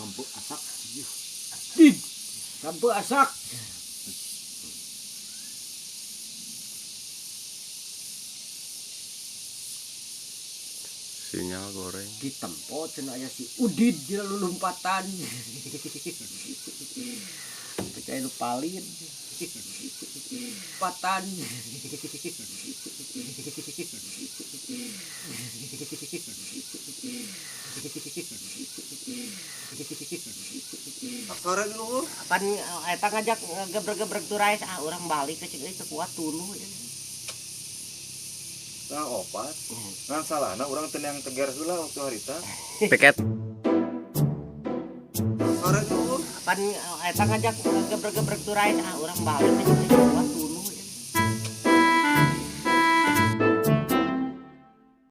Sampai asak. Did. Sampai asak. Sinyal goreng. Di tempo cenah aya si Udid di lompatan. Percaya nu palin. Patan. Sore di luhur. Pan eta ngajak gebrek-gebrek turais, ah urang balik ke cik euy teu kuat tuluh ya. Nah, opat. Ngan salahna urang teu neang teger heula waktu harita. Piket. Sore di luhur. Pan eta ngajak gebrek-gebrek turais, ah urang balik ke cik euy teu kuat.